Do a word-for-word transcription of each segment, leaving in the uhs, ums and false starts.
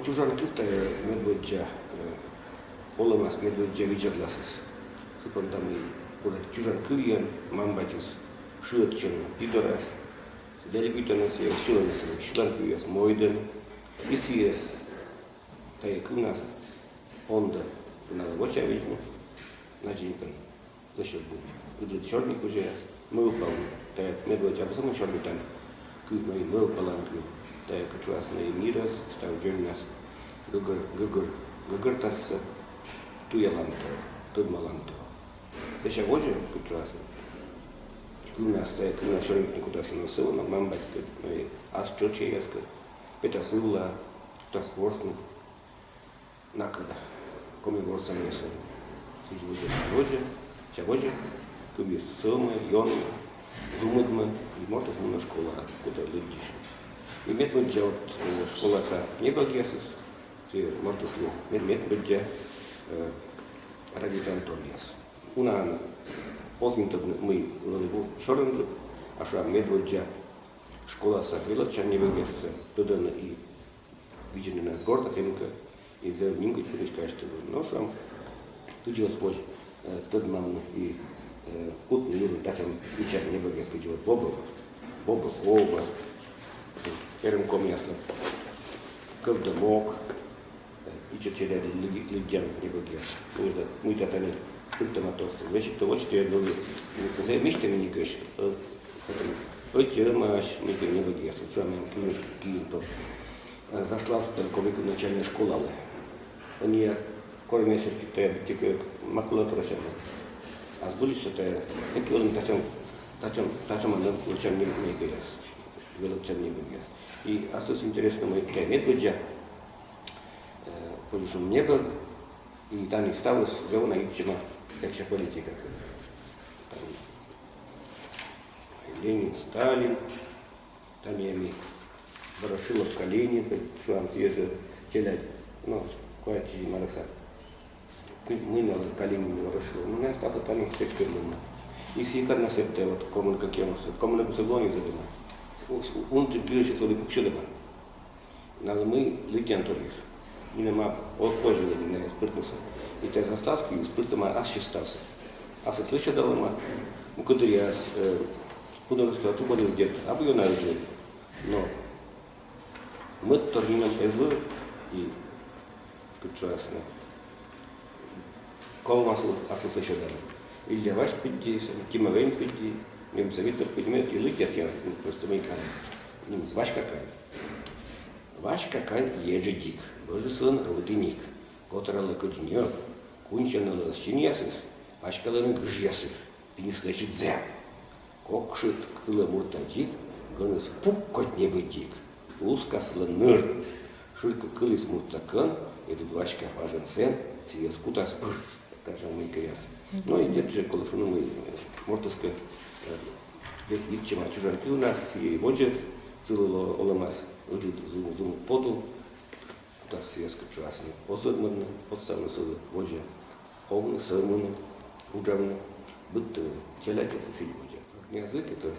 Чужан кыв — тайӧ медводдза, э, олӧмас медводдза видзӧдласыс. Сы понда мый, кор чужан кывйӧн мам-батьыс шыӧдчӧны пи дорас, лельгуйтӧны сійӧс, сьылӧны сылы сьыланкывъяс, мойдӧны. И сійӧ тайӧ кывнас понда налы вочавидзны на дзик кӧ. Лӧсьӧдны ыджыд сёрни кузяяс, мӧвпалны. Тайӧ медводдза абу сӧмын сёрни, тан кыв, но и мӧвпалан кыв. Тайӧ кыдз шуасны и мирас, став дзоньнас гӧгӧр, гӧгӧр, гӧгӧртас, туялан то, тӧдмалан то. Сэсся водзӧ, кыдз шуасны, кывнас, тайӧ кывнас сёрнитны кутасны но сӧмын, мам-батькӧд, но и ас тшӧтш эйяскӧд. Петас ывла, кутас ворсны накӧд коми ворсаньясӧн. Сідз водзӧ, сідз водзӧ, сэсся водзӧ кывйыс сӧвмӧ, ёнмӧ, зумыдмӧ, и мортыс мунӧ школаӧ, кутӧ лыддьысьны. И медводдза вот, э, школаса небӧгъясыс, сійӧ мортыслы мед-, медводдза, э, радейтан торъяс. Унаӧн оз нин тӧдны, мый вӧлі бу сёрӧнджык, а шуам, медводдза школаса велӧдчан небӧгъяссӧ тӧдӧны и видзӧны нин гортас, эм кӧ, и зэв нимкодь пырысь кайыштӧны. Но шуам, кыдзи оз позь, э, тӧдмавны и, э, кутны юрын татшӧм мича небӧгъяс, кыдзи вот Бобо-, Бобо-, Бобокова, перым комияслӧн Кӧвдӧмок, э, ичӧт челядьлы лыддян небӧгъяс. Потому что мыйта тані пыртӧма тості. Весиг то водзті, я думаю, зэв мича нимкодь, э, ӧтемась мыйкӧ небӧгъяс. Вот шуам, кыдз киын то, э, Заславскӧй коми кыв начальнӧй школалы. Ӧнія корӧмъяс серти тайӧ быттьӧкӧ макулатура сяма. А збыльысь тайӧ, э, кыдз вӧлі татшӧм, татшӧм, татшӧм нин лӧсьӧдчан небӧгъяс. Велӧдчан небӧгъяс. И асьныс интереснӧ, мый тайӧ медводдза, э, позьӧ шуны, небӧг, и тані ставыс зэв уна йитчӧма, экся политика кӧ. Там Ленин, Сталин, там эм и Ворошилов, Калинин, кыдз шуам, сійӧ жӧ челядь, но, квайтысь марса. Кыдз мый налы Калинин, Ворошилов, но найӧ ставсӧ тані петкӧдлӧма. И сійӧ каднас эптӧ вот комын кӧкъямысӧд, комынӧс кӧ сӧмын и зэв уна. У-, у-, унджык гижысьӧс вӧлі пуксьӧдӧма. Налы мый лыддян торйыс. Нинӧм абу, оз позь вӧлі найӧс пыртнысӧ. И тайӧ Заславскӧйыс пыртӧма ассьыс ставсӧ. Асьныс лӧсьӧдалӧма, мукӧддырйи ас, э, художество чупӧдыс, дерт, абу ёна ыджыд. Но мӧдтор нинӧм эз вӧв, и кыдз шуасны, колӧ аслыс, аслыс лӧсьӧдны. Илля Вась пыдди, Тима Вень пыдди, Мемса Виктор пыдди, мед и лыддян, ну, просто мый кань. Нимыс Васька кань. Васька кань еджыдик, вӧжыс сылӧн рӧвтіник. Котӧралӧ кӧдз ньӧб, кунсьӧ налы синъясыс, паськалӧны гыжъясыс, пиньыс лэчыд зэв. Кокшыд кылӧ муртса дзик, гӧныс пуккодь небыдик. Луска сылӧн ныр. Шыркӧ кыліс муртса кӧн, еджыд Васька важӧн сэн, сійӧс кутас пыр. Татшӧм мыйкӧяс. Но и дерт жӧ, колӧ шуны, мый, э, мортыс кӧ, э, век йитчӧма чужан кывнас, сійӧ водзӧ сылы ло-, олӧмас ыджыд зу-, зумыд подув. Кутас сійӧс, кыдз шуасны, оз ӧдмӧдны, отсавны сылы водзӧ овны, сӧвмыны, уджавны, быдтыны челядьӧс и сідз водзӧ. Язык — это,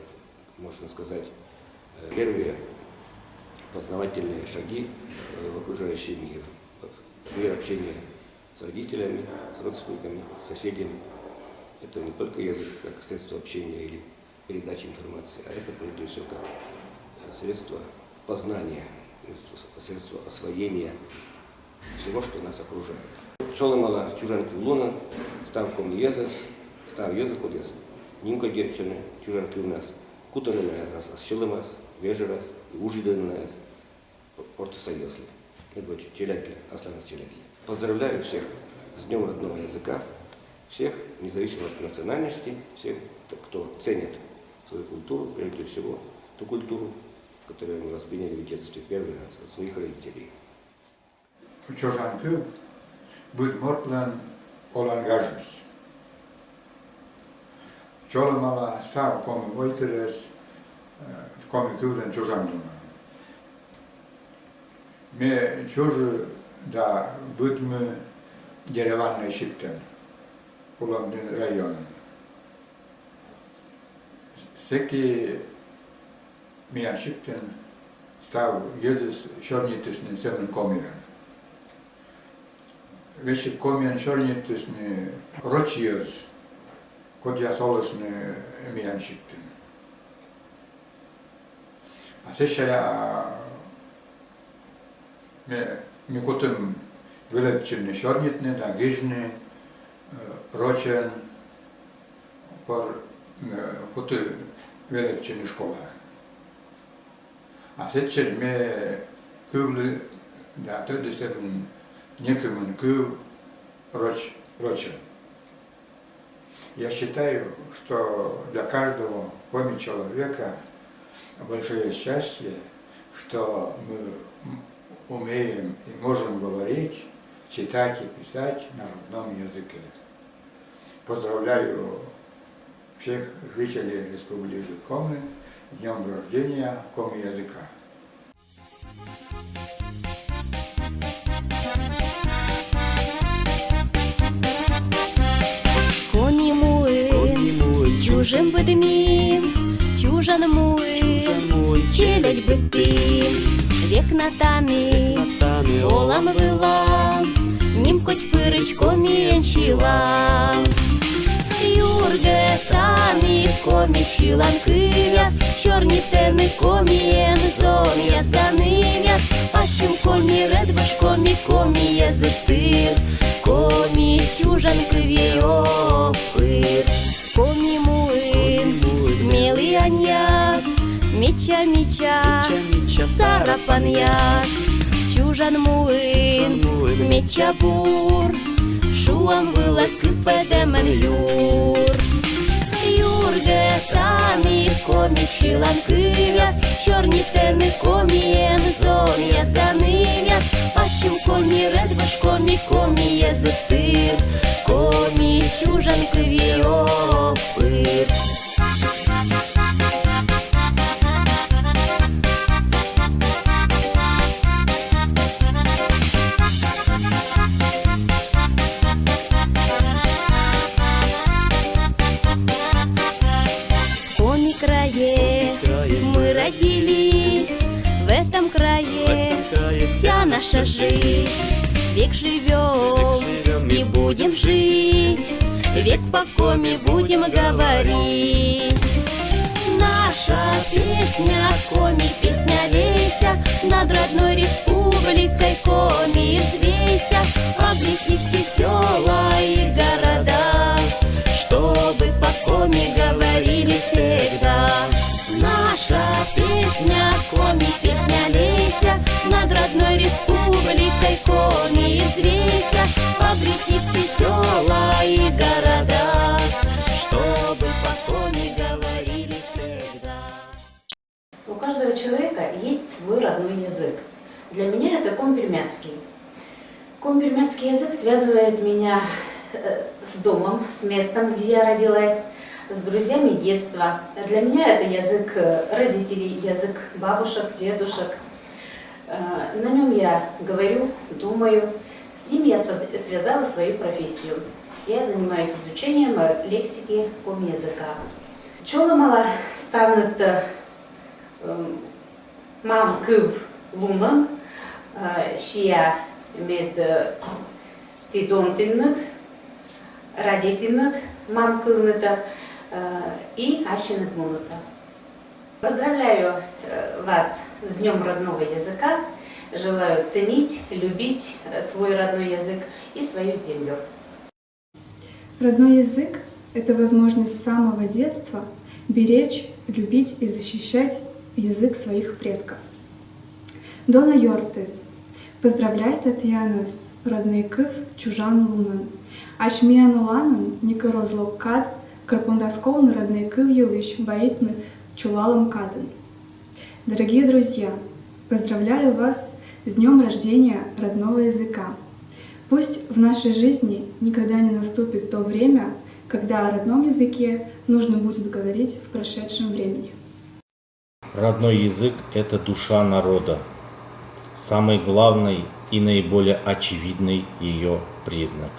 можно сказать, э, первые познавательные шаги, э, в окружающий мир. Вот мир общения с родителями, с родственниками, с соседями. Это не только язык как средство общения или передачи информации, а это прежде всего как, э, средство познания, средство, средство освоения всего, что нас окружает. Чолӧмала чужан кыв лунӧн став коми йӧзӧс, став йӧзӧс, кодъяс нимкодьӧны чужан кывнас, кутӧны найӧс аслас сьӧлӧмас, вежӧрас и удждӧдӧны найӧс ортчыса йӧзлы, медводз челядьлы, асланыс челядьлы. Поздравляю всех с Днём родного языка, всех, независимо от национальности, всех, кто ценит свою культуру, прежде всего ту культуру, которую они восприняли в детстве первый раз от своих родителей. Чужан кыв — быд мортлӧн олан гажыс. Чолӧмала став коми войтырӧс, э, коми кывлӧн чужанлунӧн. Ме чужи да быдми Деревяннӧй сиктын, Улан-Удын районын. Сэки миян сиктын став йӧзыс сёрнитісны сӧмын комиӧн. Весиг комиӧн сёрнитісны рочьяс, кодъяс олісны миян сиктын. А сэсся ми, ми кутім велӧдчыны сёрнитны да гижны, э, рочӧн, кор, э, куті велӧдчыны школаын. А сэтшӧм ме кывлі да тӧді сӧмын некымын кыв роч-, рочӧн. Я считаю, что для каждого коми человека большое счастье, что мы м-, умеем и можем говорить, читать и писать на родном языке. Поздравляю всех жителей Республики Коми с днём рождения коми языка. Коми муын чужим быдмим, чужан муын челядь быдтім. Век на тані олам-вылам, нимкодь пырысь комиӧн сьылам. Юргӧ тані коми сьылан кывъяс, сёрнитӧны комиӧн зонъяс да нывъяс. Ачым коми рӧдвуж, коми, коми йӧзыс тыр, коми чужан кывйӧй ог пыр. Коми муын мелі аньяс, мича-мича сарапанъяс. Чужан муын мича бур, шуам вылӧ кыпӧдӧмӧн юр. Юргӧ тані коми сьылан кывъяс, сёрнитӧны комиӧн зонъяс да нывъяс. Ачым коми рӧдвуж, коми, коми йӧзыс тыр, коми чужан кывйӧй ог пыр. Коми крае мы родились, в этом крае вся наша жизнь. Век живём и будем жить, век по-коми будем говорить. Наша песня, коми песня, лейся, над родной республикой Коми взвейся. Обрети все сёла и города, чтобы по-коми говорили всегда. Наша песня, коми песня, лейся, над родной республикой Коми взвейся. Обрети все сёла и города, чтобы по-коми говорили всегда. У каждого человека есть свой родной язык. Для меня это коми-пермяцкий. Коми-пермяцкий язык связывает меня, э, с домом, с местом, где я родилась, с друзьями детства. Для меня это язык, э, родителей, язык бабушек, дедушек. Э, на нём я говорю, думаю. С ним я связ-, связала свою профессию. Я занимаюсь изучением, э, лексики коми языка. Чолӧмала ставныд, э, мам кыв лунӧн, э, сиа, мед, э, ті донтінныд, радейтінныд мам кывнытӧ, э, и ассьыныд мунытӧ. Поздравляю, э, вас с Днём родного языка. Желаю ценить, любить, э, свой родной язык и свою землю. Родной язык — это возможность с самого детства беречь, любить и защищать язык своих предков. Дона ёртыс, поздравляйтӧ тіянӧс роднӧй кыв чужан лунӧн. Ась миян оланын некор оз лок кад, кор пондас ковны роднӧй кыв йылысь баитны чулалӧм кадын. Дорогие друзья, поздравляю вас с днём рождения родного языка. Пусть в нашей жизни никогда не наступит то время, когда о родном языке нужно будет говорить в прошедшем времени. Родной язык — это душа народа, самый главный и наиболее очевидный её признак.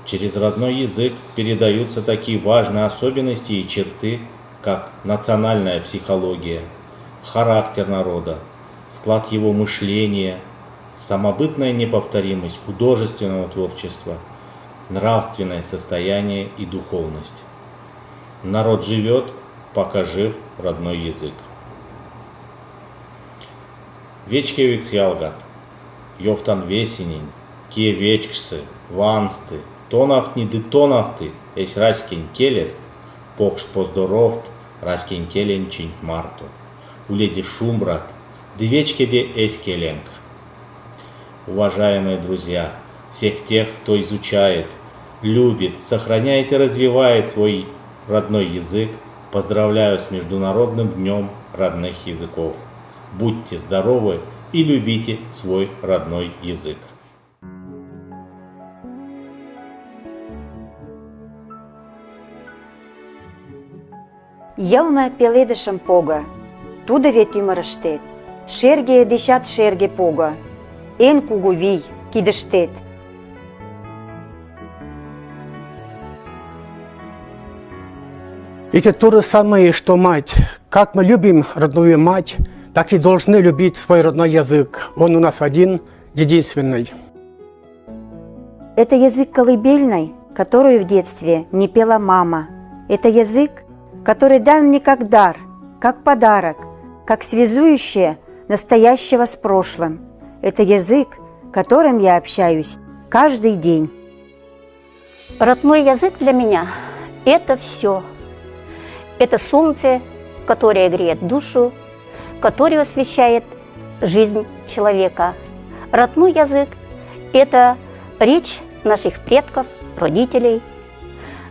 Через родной язык передаются такие важные особенности и черты, как национальная психология, характер народа, склад его мышления, Самобытная неповторимость художественного творчества, нравственное состояние и духовность. Народ живет, пока жив родной язык. Вечкевикс, ялгат! Ёвтан весенень, кие вечксы, вансты, тонавтни ды тонавты эсь раськень келест, покш поздоровт раськень келень чинть марто. Уледе шумбрат ды вечкеде эсь келенк. Уважаемые друзья, всех тех, кто изучает, любит, сохраняет и развивает свой родной язык, поздравляю с Международным днём родных языков. Будьте здоровы и любите свой родной язык. Йылмӧ пеледышӧм погӧ, тудӧ веть ымӧрыштет, шергеӧдысят шерге погӧ, эн кугу вий кидыштет. Эти то же самое, что мать. Как мы любим родную мать, так и должны любить свой родной язык. Он у нас один, единственный. Это язык колыбельной, которую в детстве не пела мама. Это язык, который дан мне как дар, как подарок, как связующее настоящего с прошлым. Это язык, которым я общаюсь каждый день. Родной язык для меня – это все. Это солнце, которое греет душу, которое освещает жизнь человека. Родной язык – это речь наших предков, родителей,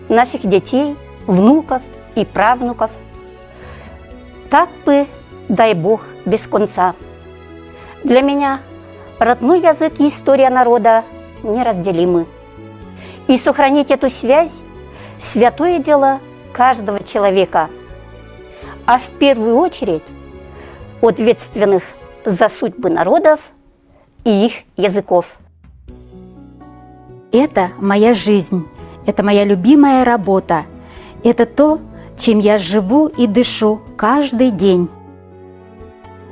наших детей, внуков и правнуков. Так бы, дай Бог, без конца. Для меня родной язык и история народа неразделимы. И сохранить эту связь – святое дело каждого человека, а в первую очередь ответственных за судьбы народов и их языков. Это моя жизнь, это моя любимая работа, это то, чем я живу и дышу каждый день.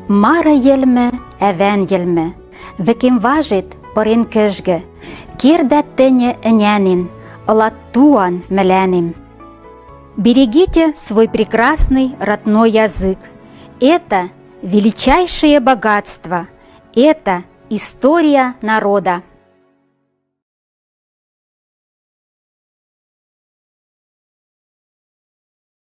Мара йылмӧ, ӧвӧн йылмӧ, векем важит пӧрин кӧжгӧ, кердат тэнӧ ӧнянін, олат туан мӧлянім. Берегите свой прекрасный родной язык. Это величайшее богатство. Это история народа.